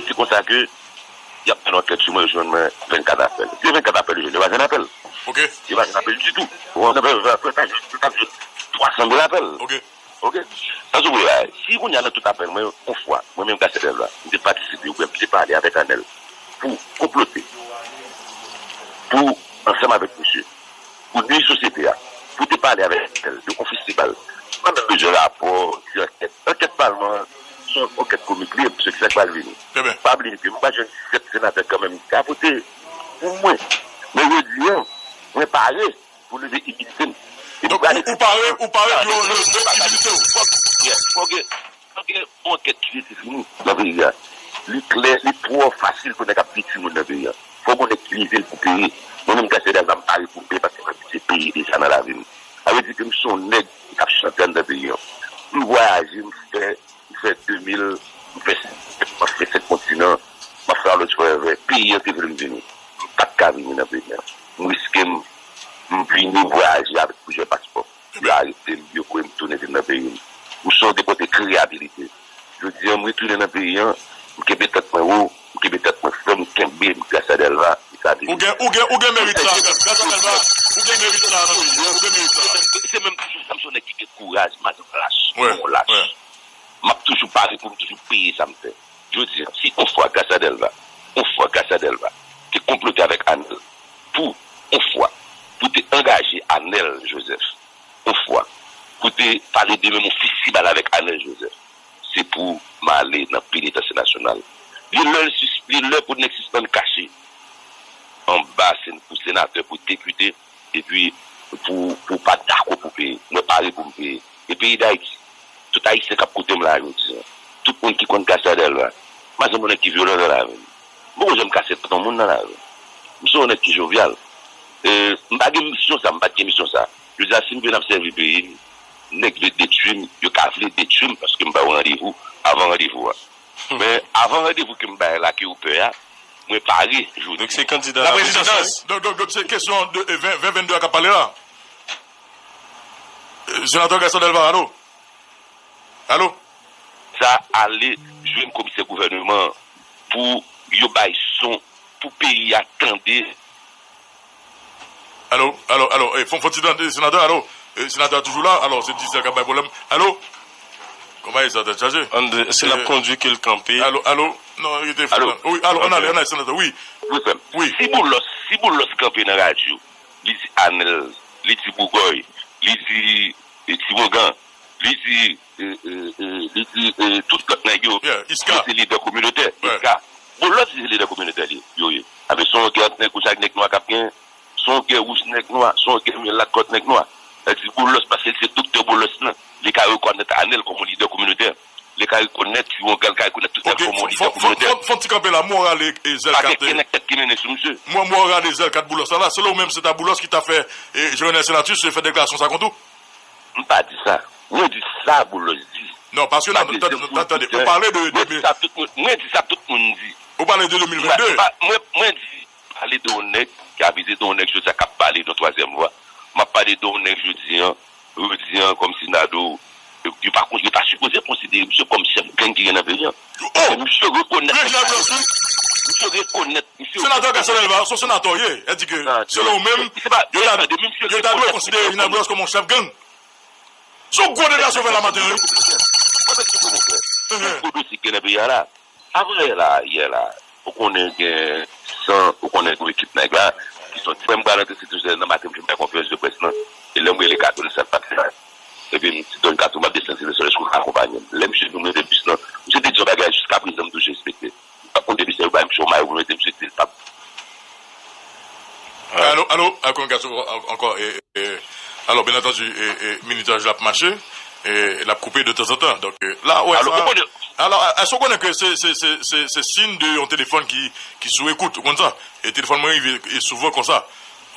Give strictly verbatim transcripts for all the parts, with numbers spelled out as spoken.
Se konsa ke y ap fè yon ankèt sou mwen, yo jwenn mwen vennkat apèl. Se vennkat apèl yo jwenn, yo pa jwenn apèl. Ok. Yo pa jwenn apèl ditou. Bon, nan fè, fè, fè, fè, fè, fè twa san mil apèl. Ok. Ok? Sa sou vre la, si kounye a nan tout apèl mwen, yon fwa, mwen menm Gaston Delva, m te patisipe oubyen m te pale avèk Anèl pou konplote, pou, ansanm avèk misye, pou nui sosyete a, pou te pale avèk Anèl de yon festival. M pa menm bezwen rapò, ti ankèt. Ankèt palman an, se yon ankèt komik li ye, paske ki sa k pral vini? Ebyen. Pa bliye ke m pa jwenn disèt senatè kanmenm ki ka vote pou mwen. Men jodi a, mwen pare pou leve imilite m. E pou Donk, ou, ou pare, ou pare pou yo leve imilite w. Fòk, yeah, fòk gen, fòk gen yon ankèt ki rete fini nan peyi a. Li klè, li twò fasil pou nèg ap detwi moun nan peyi a. Fòk yon nèg ki leve l pou peye. Mwen menm, Gaston Delva, m pare pou m peye paske m abitye peye deja nan lavi m. Sa vle di ke m se yon nèg ki ap chante anndan peyi a. M vwayaje, m fè M fè de mil, m fè sèt, m ap fè sèt kontinan, m ap fè a lòt forever. Peyi an te vle m vini. M pa t ka vini nan peyi an. M riske m, m vini, m vwayaje avèk plizyè paspò. Yo arete m, yo voye m tounen vin nan peyi m. M se yon depòte kreyabilite. Jodi a, m retounen nan peyi an, m kenbe tèt mwen wo, m kenbe tèt mwen fèm, m kenbe m Gaston Delva, e sa vini. Ou gen, ou gen, ou gen merit sa, Gaston Delva, ou gen merit sa nan peyi an, ou gen merit sa. Se menm, se menm toujou sa, m se yon nèg ki gen kouraj, m pa janm lach, m pa yon lach. M ap toujou pare pou m toujou peye sa m fè. Jodi a, si yon fwa Gaston Delva, yon fwa Gaston Delva te konplote avèk Anèl pou yon fwa, pou te angaje Anèl Joseph, yon fwa, pou te pale de menm yon festival avèk Anèl Joseph, se pou m ale nan penitansye nasyonal. Li lè, li lè pou nèg sispann kache anba sen-, pou senatè, pou depite, epi pou, pou pa dakò pou peye. Mwen pare pou m peye. E peyi Dayiti, tout Ayisyen k ap koute m la jodi a, tout moun ki konn Gaston Delva, m pa janm yon nèg ki vyolan nan lavi m. M poko janm kase tèt yon moun nan lavi m. M se yon nèg ki jovyal. E, m pa gen misyon sa, m pa t gen misyon sa. Jodi a, si m vin ap sèvi peyi m, nèg vle detwi m, yo ka vle detwi m paske m ba yo randevou avan randevou a. Men avan randevou ke m bay la, ke ou pè a, mwen pare jodi. Donk se kandida la prezidans. Donk, donk, donk se kesyon de, e, ven, ven vennde a k ap pale la. E, senatè Gaston Delva, alo? Alo? Sa ale jwenn komisè gouvènman an pou yo bay son, pou peyi a tande. Alo, alo, alo, e, fon, fon ti tande, senatè, alo? E, senatè a toujou la, alò, se Dizèl k ap bay pwoblèm. Alo? Kòman e sa, tèt chaje? André, si l ap kondui ke l kanpe. Alo, alo? Non, rete fò. Wi, alo, ann ale, ann ale, senatè, wi. Wi, frè m. Wi. Si Boulos, si Boulos kanpe nan radyo, li di Anèl, li di Bougòy, li di, e, Ti Wongan, li di, e, e, e, li di, e, tout lòt nèg yo, yo se lidè kominotè. Iska. Boulos se lidè kominotè li, yo ye. Anben, se yon gè ant nèg wouj ak nèg nwa k ap gen, se yon gè wouj nèg nwa, se yon gè milat kont nèg nwa. Sa di Boulos, paske li se doktè Boulos lan, li ka rekonèt Anèl kòm yon lidè kominotè. Li ka rekonèt Ti Wongan, li ka rekonèt tout nèg kòm yon lidè kominotè. Ok, fò, fò, fò, fò n ti kanpe la, mwen rale, e, zèl kat, e, mwen, mwen rale zèl kat Boulos la, la, selon ou menm, se ta Boulos ki ta fè, e, Jean Renel Senatus fè deklarasyon sa kont ou? M pa di sa. Mwen di sa Boulos di. Non, paske, non, tande, tande, tande, ou pale de, de, mwen di sa tout moun, mwen di sa tout moun di. Ou pale de de mil vennde. Mwen, mwen, mwen di, pale de yon nèg ki avize de yon nèg jodi a k ap pale de yon twazyèm vwa. M ap pale de yon nèg jodi a, jodi a, kòmsi Nado, yo, yo pa kon-, yo ta sipoze konsidere misye kòm chèf gang ki gen nan peyi a. Oh! Misye rekonèt, misye rekonèt, misye rekonèt. Senatè Gaston Delva, se yon senatè w ye. E di ke, selon ou menm, yo ta, yo ta dwe konsidere Jean Renel Boulos kòm yon chèf gang. Se yon gwo deklarasyon w fè la maten an, wi. Mwen menm tou, mon frè. Gwo dosye ki gen nan peyi a la. Avan yè la, yè la, ou konnen gen san, ou konnen gen ekip nèg la ki soti. Frè m pral antre site sou sèn nan maten, m fin bay konferans de près lan. E lè m rele Kato, li sot pati la. Epi m di, Don Kato, m ap desann site sou sèn, èske w ka akonpaye m? Lè misye vin mete bis lan, misye te di yon bagay jiskaprezan m toujou respekte. M p ap konte misye, yo bay misye yon mayo pou mete misye di l p ap. Alo, alo, a, kominikasion ankò, e, e, alò, byen antandi, e, e, minitaj la ap mache, e, l ap koupe de tanzantan. Donk, e, la, wè, alo, sa, ou konnen, alò, èske w konnen ke se, se, se, se, se siy de yon telefòn ki, ki sou ekout, ou konn sa? E telefòn mwen rive, e, souvan konsa.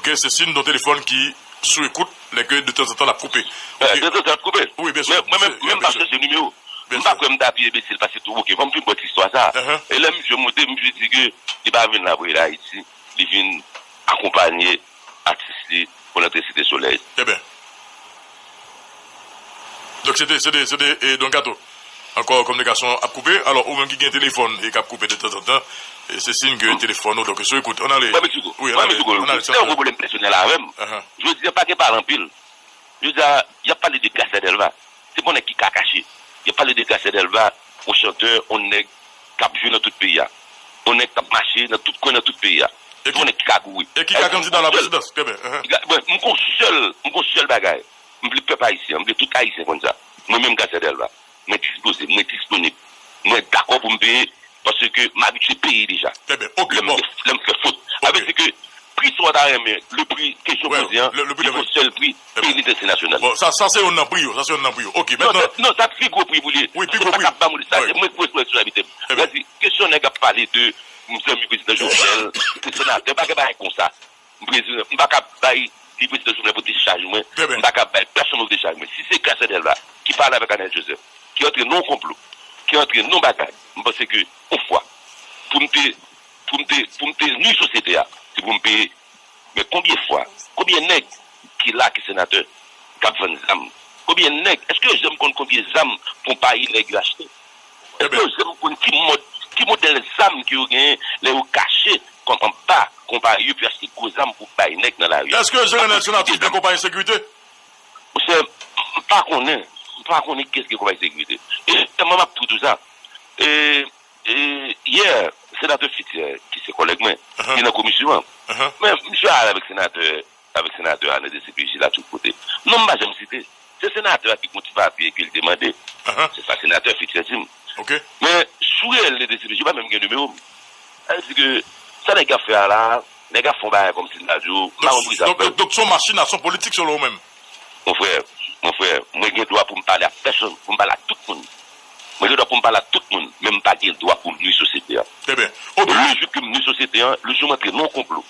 Ok, se siy de yon telefòn ki sou ekout, lè ke de tanzantan l ap koupe. Ok. De tanzantan l ap koupe? Wi, byen si. Men, mwen menm, mwen menm pa chanje nimewo. M pa kwè m ta pi enbesil pase tou. Ok, fò m fin bòt istwa sa. E lè misye monte, misye di ke li pa vin la pou ede Ayiti, li vin akonpanye atis li pou l antre Site Solèy. Ebyen. Donk, se te, se te, se te, e, Don Kato. Ankò, kominikasyon ap koupe. Alò, ou menm ki gen telefòn e k ap koupe de tanzantan, e se siy ke telefòn ou, donk, sou ekout. Ann ale. Mwen Meksiko. Wi, ann ale. Mwen Meksiko. Ann ale, se yon gwo pwoblèm pèsonèl avè m. Jodi a, pa gen pale anpil. Jodi a, y ap pale de Gracia Delva. Se pa yon nèg ki ka kache. Y ap pale de Gracia Delva, yon chantè, yon nèg k ap jwe nan tout peyi a. Yon nèg k ap mache nan tout kwen nan tout peyi a. Se yon nèg ki ka kouri. E ki ka kandida la prezidans, trè byen. Ki ka, bon, m gon sèl, m gon sèl bagay. M vle pèp ayisyen, m vle tout ayisyen konn sa. Mwen menm Gracia Delva, mwen dispoze, mwen disponib. Mwen dakò pou m peye, paske m abitye peye deja. Trè byen. Ok, lè m, bon, lè m fè fot. Sa vle di ke pri sa w ta renmen, le pri ke je poze an, li gon sèl pri, peye li entènasyonal. Bon, sa, sa se youn nan pri yo, sa se youn nan pri yo. Ok, non, mentnan, non, sa pi gwo pri pou li. Wi, pi gwo pri. Mwen ki pran responsabilite m. Trè byen. Sa di, kesyon nèg ap pale de m zanmi prezidan Jovenel, se senatè, pa gen bagay konsa. M prezidan, m pa ka bay li prezidan Jovenel pou dechaj mwen. M pa ka bay pèsonn pou dechaj mwen. Si se Gracia Delva ki pale avèk Arnel Joseph, ki antre nan yon konplo, ki antre nan yon bagay, m panse ke yon fwa, pou m te, pou m te, pou m te nwi sosyete a, se pou m peye. Men konbyen fwa, konbyen nèg ki la ki senatè k ap vann zam? Konbyen nèg, èske yo janm konn konbyen zam konpayi nèg yo achte? Èske yo janm konn ki mòd, ki modèl zam ke yo genyen lè yo kache kòm anba konpayi yo pou achte gwo zam pou bay nèg nan lari a? Èske Jean Renel Senatus gen konpayi sekirite? Monchè, m pa konnen. M pa konnen kiyès ki gen konpayi sekirite. E jistèman, m ap tou di w sa. E, e, yè, senatè Fithière, ki se kòlèg mwen, li nan komisyon an. Men, misye ale avèk senatè, avèk senatè a nan D C P J la tout kote. Non, m pa janm site. Se senatè a ki gen yon ti papye ke l te mande. Se sa senatè Fithière di m. Men, sou reyèl de D C P J, yo pa menm gen nimewo m. Sa vle di ke sa nèg ap fè a la, nèg ap fè yon bagay kòmsi m ta di w, m pa konn pou ki sa l ap fè l. Donk, donk, se yon machinasyon politik selon ou menm? Mon frè, mon frè, mwen gen dwa pou m pale ak pèsonn, pou m pale ak tout moun. Mwen gen dwa pou m pale ak tout moun, men m pa gen dwa pou m nwi sosyete a. Trè byen. Ok. Le jou ke m nwi sosyete a, le jou m antre nan yon konplo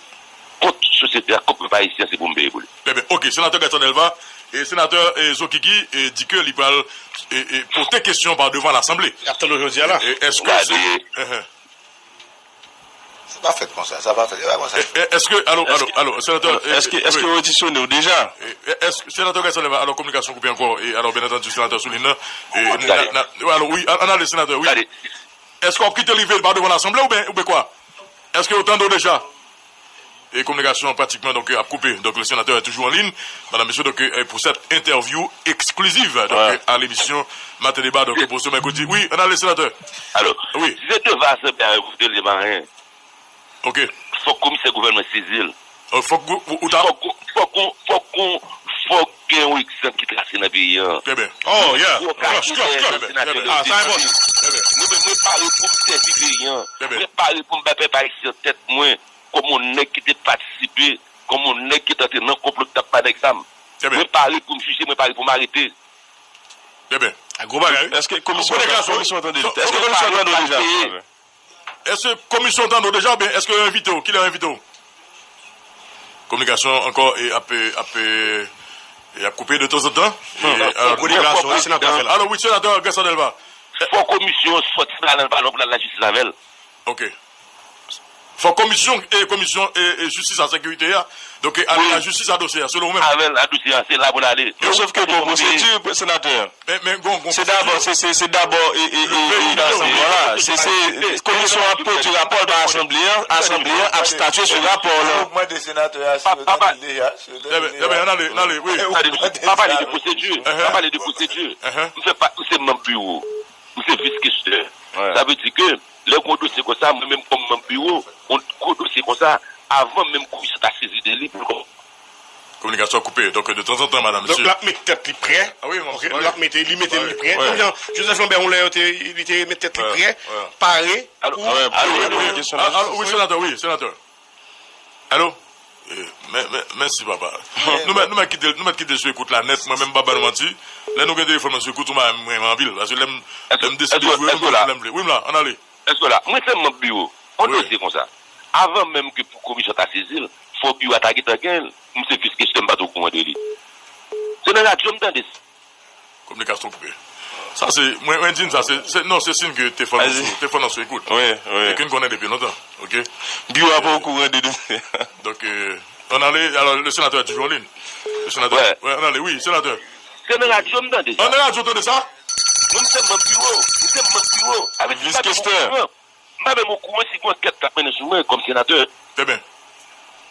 kont sosyete a, kont pèp ayisyen, se pou m peye pou li. Trè byen. Ok, senatè Gaston Delva, e senatè, e, Zokiki, e, di ke li pral, e, e, pote kesyon pa devan Lasanble. Y ap tande w jodi a la. E, e, èske se, Sa pa fèt konsa, sa pa fèt, e pa konsa. E, e, èske, alo, alo, alo, senatè, e, èske, èske yo odisyone w deja? E, e, èske, senatè Gaston Delva, alò, kominikasyon koupe ankò, e, alò, byen antandi, senatè sou liy nan, e, na, na, alò, wi, an, ann ale, senatè, wi. Èske w ap kite l rive pa devan Lasanble oubyen, oubyen kwa? Èske yo tande w deja? E kominikasyon an pratikman, donk, ap koupe. Donk, le sénateur est toujours en ligne. Madame, messieurs, donc, euh, pour cette interview exclusive, donc, euh, à l'émission Matin Débat, donc, pour ce mercredi. Wi, ann ale, senatè. Alo, wi, si se devan asanble a yo vote l, se pa anyen. Ok. Fòk komisè gouvènman sezi l. Oh, fòk gou-, ou, ou ta... Fòk gou-, fòk gou-, fòk gou-, fòk gen yon egzanp ki trase nan peyi an. Trè byen. Oh, yeah. Gwo kache dèyè senatè. Ah, sa enpòtan. Mwen menm, mwen pare pou m sèvi peyi an. Mwen pare pou m bay pèp ayisyen tèt mwen kòm yon nèg ki te patisipe, kòm yon nèg ki t antre nan konplo ki t ap bay nèg zam. Mwen pare pou m jije, mwen pare pou m arete. Trè byen. Gwo bagay, wi. Èske komisyon, komisyon tande, èske komisyon tande w deja? Èske komisyon tande w deja oubyen èske yo envite w? Kilè yo envite w? Kominikasyon ankò e ap, e, ap, e, e ap koupe de tanzantan. E, alò, wi, senatè Gaston Delva. Fò komisyon sòti nan pale pou l al lajistis avè l. Ok. Fò komisyon, e, komisyon, e, e, jistis ak sekirite a. Donk, e, al lajistis ak dosye a, selon ou menm. Avè l, ak dosye a, se la pou l ale. Men sòf ke gon pwosedi, senatè. Men, men gon, gon pwosedi. Se dabò, se, se, se dabò, e, e, e, e, vwala, se, se, komisyon an ap pwodui rapò l ba asanble an, asanble an ap statye sou rapò lan. Ou mande senatè a si yo tande l deja, si yo tande l deja. Trè byen, ann ale, ann ale, wi. Pa pale de pwosedi, pa pale de pwosedi. M fè pa, m se manm biwo. M se vis kestè. Sa vle di ke lè gon dosye konsa, mwen menm kòm manm biwo, yon gwo dosye konsa, avan menm komisyon ta sezi de li pou l kò- Kominikasyon koupe. Donk, de tanzantan, madam, mesye. Donk, l ap met tèt li prè. Ah wi, ok, l ap mete, li mete li prè. Menm jan Joseph Lambert, yon lè, yo te, li te met tèt li prè, pare pou... Alo, wi, senatè, wi, senatè. Alo? Eh, mè-, mè-, mèsi, papa. Nou mèt, nou mèt kite, nou mèt kite sou ekout la nèt. Mwen menm, m p ap ba nou manti. Lè nou gen telefòn nan sou ekout, ou mwen, mwen anpil. Paske lè m, lè m deside jwe, m jwe lè m vle. Wi, m la, ann ale. Èske w la? Mwen se manm biwo. Yon dosye konsa, avan menm ke pou komisyon ta sezi l, fò biwo a ta gentan gen l. M se vis kestè, m pa t okouran de li. Se nan radyo m tande sa. Kominikasyon koupe. Sa se, mwen, mwen di n sa, se, se, non, se siy ke telefòn nan sou, telefòn nan sou ekout. Wi, wi. E ke n konnen depi lontan, ok? Biwo a pa okouran de dosye a. Donk, euh, ann ale, alò, le sénateur est toujours en ligne. Le sénateur. Wè, ann ale, wi, senatè. Se nan radyo m tande sa. An nan radyo w tande sa? Mwen, m se manm biwo. M se manm biwo. Sa vle di, m pa menm okouran. M pa menm okouran si gen yon ankèt k ap mennen sou mwen kòm senatè. Trè byen.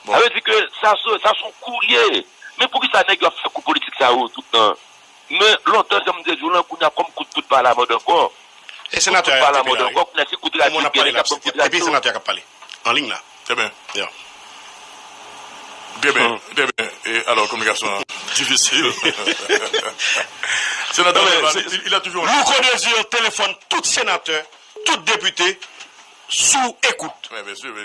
Sa vle di ke sa se, sa se yon kou l ye. Men poukisa nèg yo ap fè kou politik sa yo tout tan? Men lontan, jan m te di w lan, kounye a kòm kout poud pa lamòd ankò. E senatè a te la, wi. Kout poud pa lamòd ankò, kounye a se kout radyo k genyen k ap ban kout radyo. Epi senatè a k ap pale. An liy la. Trè byen. Trè byen, trè byen. E alò, kominikasyon an difisil. Senatè Delva, il, il a toujours. Louko Désir telefòn tout senatè, tout depite sou ekout.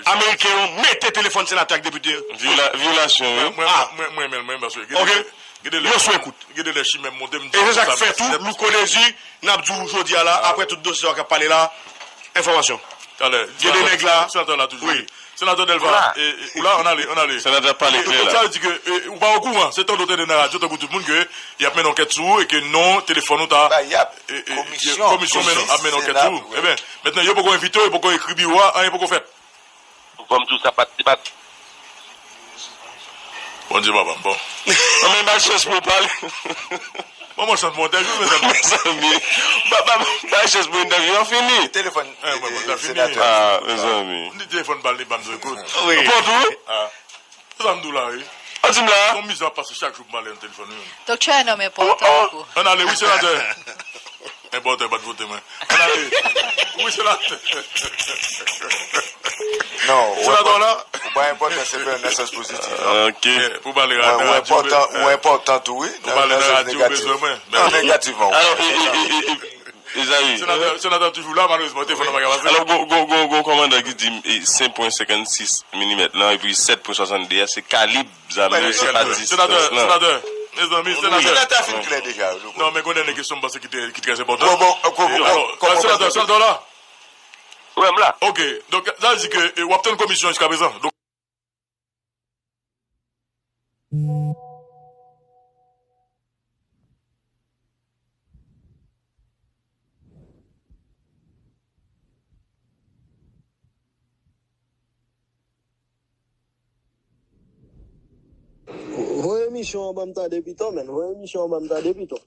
Ameriken yo mete telefòn senatè ak depite yo. Vyola-, vyolasyon, wi. Mwen, mwen, mwen, mwen renmen l, mwen, paske gen de lè, gen de lè, yo sou ekout. Gen de lè chimè m monte, m di e se sa k fè tou, Louko Désir, n ap di w jodi a la, apre tout dosye sa k ap pale la, enfòmasyon. Talè, gen de nèg la. Senatè la toujou. Wi. Senatè Delva, e, e, ou la, ann ale, ann ale. Senatè ap pale klè la. Donk, sa vle di ke, e, ou pa okouran, se tande w tande nan radyo, tankou tout moun, ke y ap mennen ankèt sou ou e ke non telefòn ou ta, e, e, komisyon ap mennen ankèt sou ou. Ebyen, mentnan, yo poko envite w, yo poko ekri biwo a, anyen poko fèt. Fò m di w sa, pa t, se pa t. Bondye papa m, bon. Mwen menm ba chans pou w pale. Bon, mwen chans pou entèvyou, mezanmi. Mezanmi. Ba, ba, ba chans pou entèvyou an fini. Telefòn, eh, mwen, mwen, eh, fini. Senatè. Ah, mezanmi. M di telefòn pa l, li pa m di ekout. Wi. Bon, tou? Ah. Se sa m di w la, wi. An di m la. Yon mizè ap pase chak jou pou m pale nan telefòn, wi. Doktè, nonm enpòtan kou. Ann ale, wi, senatè. Enpòtan, pa t vote mwen. Ann ale. Wi, senatè. Non, ou senatè la? Ou pa enpòtan, se nan sans pozitif, non? Ok. Eh, pou pale nan radyo, enpòtan, ou enpòtan tou, wi. Pou pale nan radyo, ou bezwen mwen. Non, negativman. Alò, e, e, e, e, Ezayi. Senatè, senatè toujou la, malerezman, telefòn nan pa ka pase. Alò, gon, gon, gon, gon kòmandan ki di, e, senk pwen senkannsis milimèt lan, epi sèt pwen swasanndez a, se kalib zam yo, se pa distans lan. Senatè, senatè, mezanmi, senatè. Senatè a fin klè deja, Louko. Non, men gon dènye kesyon m panse ki te, ki trè enpòtan. Bon, bon, euh, bon, bon, alò, senatè, senatè la? Wi, m la. Ok, donk, sa vle di ke, e, w ap tann komisyon jiskaprezan. Donk, Voye emisyon an ban m tande pito, menn. Voye emisyon an ban m tande pito.